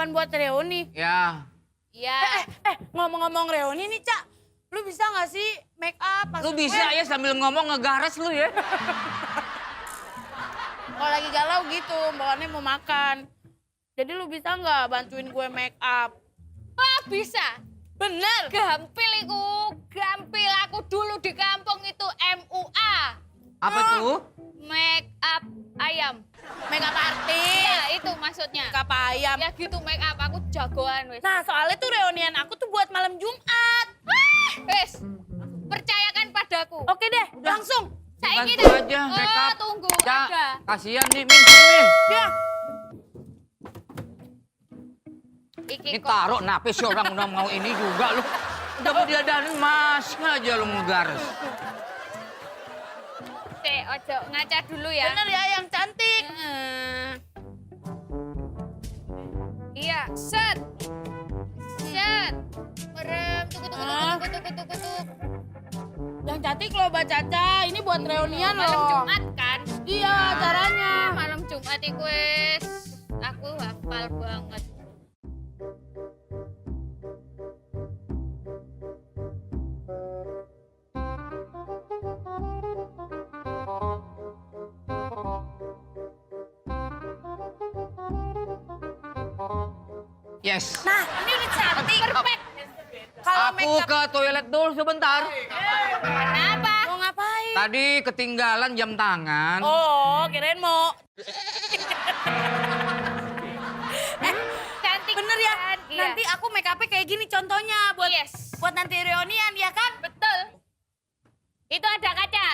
up-an buat reuni. Ya. Iya. Ngomong-ngomong reuni nih, Cak. Lu bisa gak sih make up? Lu bisa ya sambil ngomong ngegaras lu ya. Kalau lagi galau gitu, bawaannya mau makan. Jadi lu bisa nggak bantuin gue make up? Wah, bisa. Bener. Gampil iku. Gampil aku dulu di kampung itu MUA. Apa tuh? Make up ayam. Make up artis. Iya, itu maksudnya. Make up ayam. Ya gitu make up aku jagoan wes. Nah, soalnya tuh reunian aku tuh buat malam Jumat. Wes. Percayakan padaku. Oke deh, langsung. Saiki Bantu dah. aja make up. Tunggu Cak, ada. kasihan nih, Min. Ya. Ini Iki kok. taruh napis si orang udah mau ini juga lu. Udah mau diadain masih aja lu ngegaras. Ojo ngaca dulu ya. Bener ya, yang cantik. Iya, set. Set. Merem, tunggu. Yang cantik loh, Mbak Caca. Ini buat reunian loh. Malam Jumat kan? Iya, caranya. Malam Jumat iku wis aku hafal banget. Yes. Nah, ini udah cantik. Perfect. Kalau make Aku up ke toilet dulu sebentar. Kenapa? mau ngapain? Tadi ketinggalan jam tangan. Oh, kirain mau. Cantik Bener ya? kan? Iya. Nanti aku make up-nya kayak gini contohnya buat Yes. buat nanti reunian ya kan? Betul. Itu ada kaca.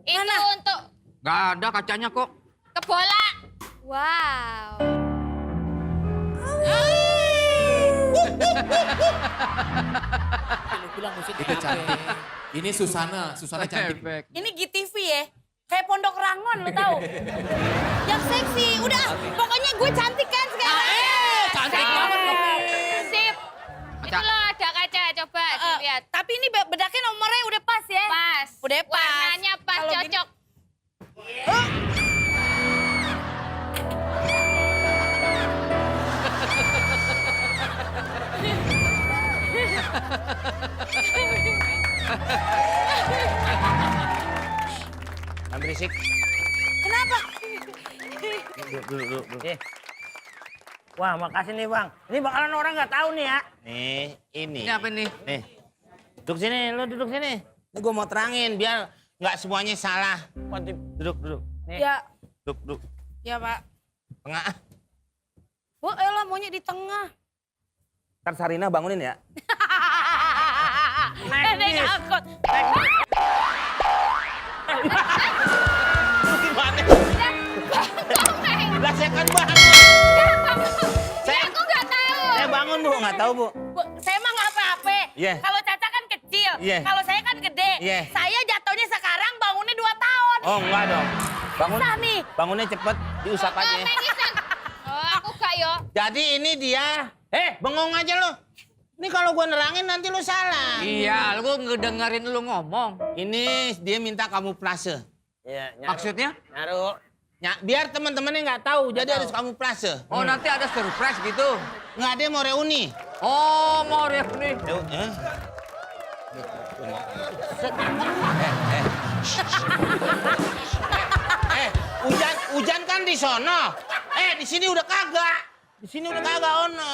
Itu Mana? untuk Gak ada kacanya kok. ke bola. Wow. Itu cantik. Ini Susana cantik. Efek. Ini GTV ya. Kayak Pondok Rangon lo tahu. Yang seksi. Udah, pokoknya gue cantik kan sekarang. Cantik banget loh. Sip. Itu Kaca. loh ada kaca, coba dilihat. Tapi ini bedaknya nomornya udah pas ya. Pas. Udah pas. Warnanya pas, Kalau gini- cocok. Jangan berisik. Kenapa? Duduk. Wah, makasih nih Bang. Ini bakalan orang nggak tahu nih ya. Nih, ini. Ini apa nih? Nih. Duduk sini, lu duduk sini. Ini gue mau terangin biar nggak semuanya salah. Duduk. Nih. Ya, Duduk. ya Pak. Tengah. Wah, elah maunya di tengah. Ntar Sarina bangunin ya. Naik angkot. Lu gimana? Lah saya kan bangun. Aku nggak tahu. Saya bangun Bu, nggak tahu Bu. Bu, saya mah nggak apa-apa. Iya. Kalau Caca kan kecil. Iya. Kalau saya kan gede. Iya. Saya jatuhnya sekarang bangunnya 2 tahun. Oh enggak dong. Bangun. Susah nih. Bangunnya cepet, diusap aja. Main iseng. Oh, aku gak yo. Jadi ini dia. Bengong aja lu. Ini kalau gua nerangin nanti lu salah. Iya, lu ngedengerin lu ngomong. Ini dia minta kamuflase. Iya, Maksudnya? Nyaru. Biar teman-temannya nggak tahu, jadi harus kamuflase. Oh, nanti ada surprise gitu. Nggak, dia mau reuni. Oh, mau reuni. Hujan kan di sono. Di sini udah kagak. Di sini udah kagak ono.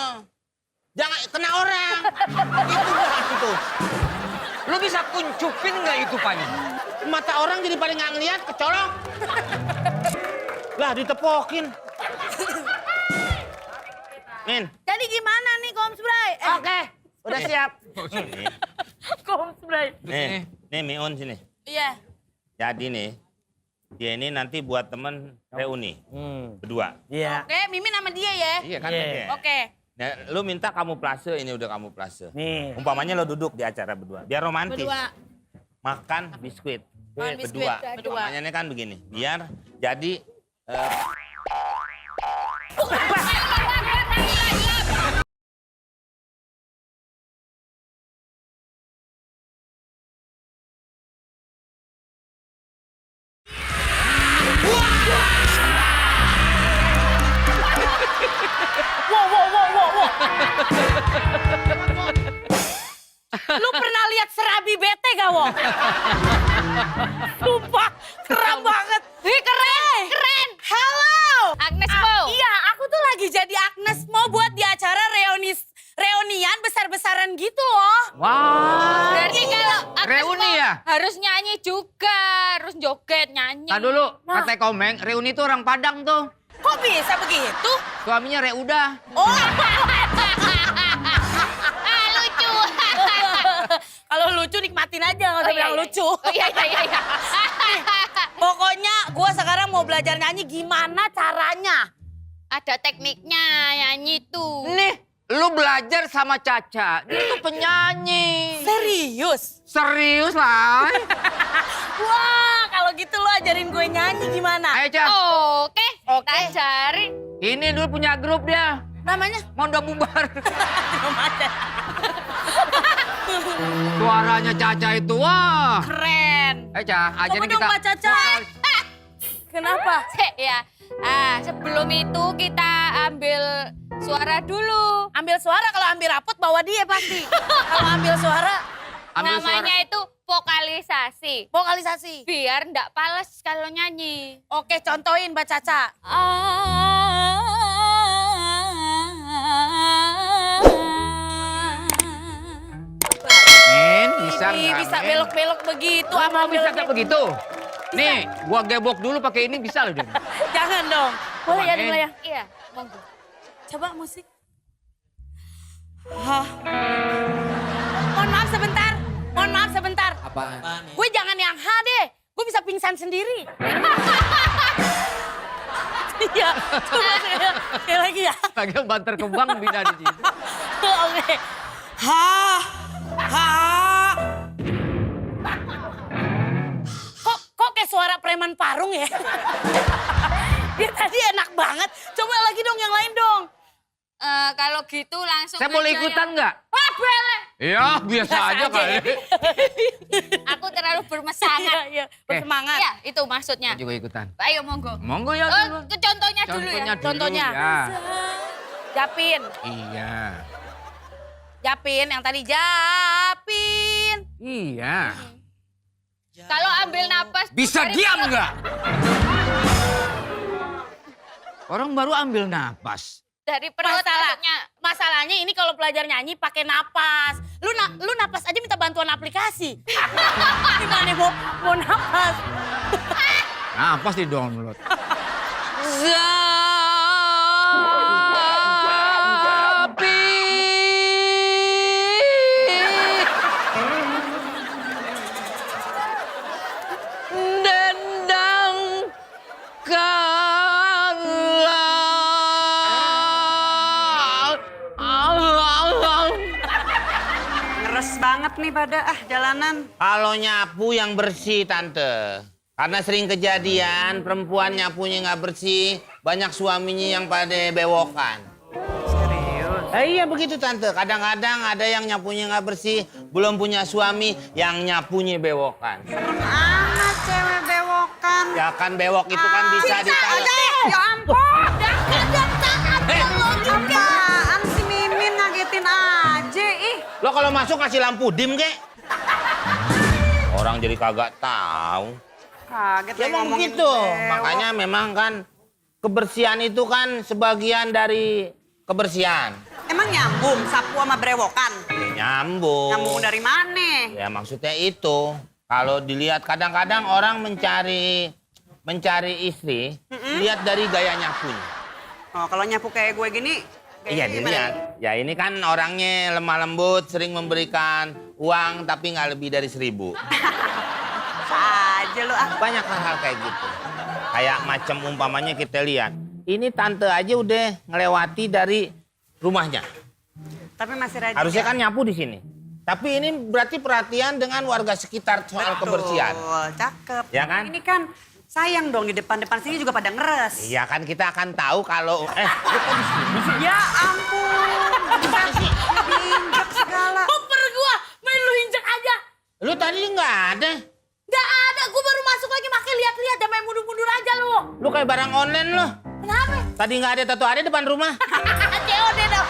Jangan kena orang. Itu bukan itu. Lu bisa kuncupin nggak itu, Pak? Mata orang jadi paling nggak ngeliat, kecolong. Lah ditepokin. Min. Jadi gimana nih Koms Bray? Oke, udah siap. Koms Bray. Nih Mion sini. Iya. Jadi nih, dia ini nanti buat temen reuni. Berdua. Iya. Oke, Mimin sama dia ya. Iya kan? Iya. Dede? Oke. Nah, lu minta kamuflase, ini udah kamuflase. Nih. Umpamanya lo duduk di acara berdua, biar romantis. Berdua. Makan biskuit. Makan biskuit, Berdua. berdua. Umpamanya ini kan begini, biar jadi Wow, wow, wow, wow, wow. bete gawo. Sumpah, keren banget. Wih, keren. Halo. Agnes Mo. Iya, aku tuh lagi jadi Agnes Mo buat di acara reunian besar-besaran gitu loh. Wah. Berarti kalau Agnes Reuni Mo ya? harus nyanyi juga, harus joget nyanyi. Nah dulu, Nah. kata Komeng, Reuni itu orang Padang tuh. Kok bisa begitu? Suaminya Reuda. Oh, Ah, lucu. kalau lucu nikmatin aja, nggak usah iya, bilang iya. lucu. Oh, iya. Pokoknya gue sekarang mau belajar nyanyi, gimana caranya? Ada tekniknya nyanyi tuh. Nih, lu belajar sama Caca. Dia tuh penyanyi. Serius? Serius lah. Wah, kalau gitu lo ajarin gue nyanyi gimana? Ayo, Ca. Oke, Oke. kita ajarin. Ini dulu punya grup dia. Namanya? Mondo bubar. Suaranya Caca itu, wah. Keren. Ayo, Ca, ajarin Coba dong kita. Mbak Caca. Kenapa? Ya, sebelum itu kita ambil suara dulu. Ambil suara, kalau ambil rapot bawa dia pasti. Kalau ambil suara, Ambil Namanya suara. itu vokalisasi. vokalisasi. Biar ndak pales kalau nyanyi. Oke, contohin Mbak Caca. Min, bisa Ini nggak, bisa Min? belok-belok begitu. Lu Sama mau bisa belok- kayak begitu? Nih, gua gebok dulu pakai ini bisa loh, Din. Jangan dong. Boleh ya, Min. dimulai ya? Iya, monggo. Coba musik. Hah. Mohon maaf sebentar. Mohon maaf sebentar. Apaan? Gue jangan yang H deh. Gue bisa pingsan sendiri. Iya. Coba sekali lagi ya. Lagi banter kembang bisa di sini. Oke. Ha. Ha. Kok kayak suara preman Parung ya? Dia tadi enak banget. Coba lagi dong yang lain dong. Kalau gitu langsung Saya boleh aja ikutan yang- nggak? Wah, boleh. Iya, biasa aja kali. Aku terlalu bersemangat. Iya, bersemangat. Iya, itu maksudnya. Saya juga ikutan. Ayo monggo. Monggo ya Oh, dulu. ke contohnya dulu ya. Contohnya. Ya. Japin. Iya. Japin yang tadi Japin. Iya. Kalau ambil napas Bisa dari diam perut. nggak? Orang baru ambil napas. Dari perut maksudnya. Masalahnya ini kalau belajar nyanyi pakai napas. Lu napas aja minta bantuan aplikasi. Gimana mau napas? Napas di download. Dendang kalah. Ngeres banget nih pada jalanan. Kalau nyapu yang bersih, Tante. Karena sering kejadian perempuan nyapunya nggak bersih, banyak suaminya yang pada bewokan. Serius. Iya begitu, Tante. Kadang-kadang ada yang nyapunya nggak bersih, belum punya suami, yang nyapunya bewokan. Anak cewek bewokan. Ya kan bewok itu kan bisa ditaruh. Ya ampun. Apaan si Mimin ngagetin aja ih. Lo kalau masuk kasih lampu dim, kek? Orang jadi kagak tahu. Kaget Ya lagi emang ngomongin begitu. bewok. Makanya memang kan kebersihan itu kan sebagian dari kebersihan. Emang nyambung sapu sama brewokan? Nyambung. Nyambung dari mana? Ya maksudnya itu. Kalau dilihat kadang-kadang orang mencari istri, lihat dari gaya nyapunya. Oh, kalau nyapu kayak gue gini, Iya gimana dilihat. nih? Ya ini kan orangnya lemah lembut, sering memberikan uang tapi nggak lebih dari 1.000. Aja lu ah. Banyak hal-hal kayak gitu. Kayak macam umpamanya kita lihat. Ini tante aja udah ngelewati dari rumahnya. Tapi masih rajin. Harusnya kan nyapu di sini. Tapi ini berarti perhatian dengan warga sekitar soal kebersihan. Betul, cakep. Ya kan? Ini kan sayang dong di depan-depan sini juga pada ngeres. Iya kan kita akan tahu kalau lu kok di sini sih? Ya ampun. Diinjek segala. Koper gua, main lu injek aja. Lu tadi nggak ada. Gak ada, gua baru masuk lagi makin lihat-lihat, jangan main mundur-mundur aja lu. Lu kayak barang online lu. Kenapa? Tadi nggak ada tato ada depan rumah. COD dong.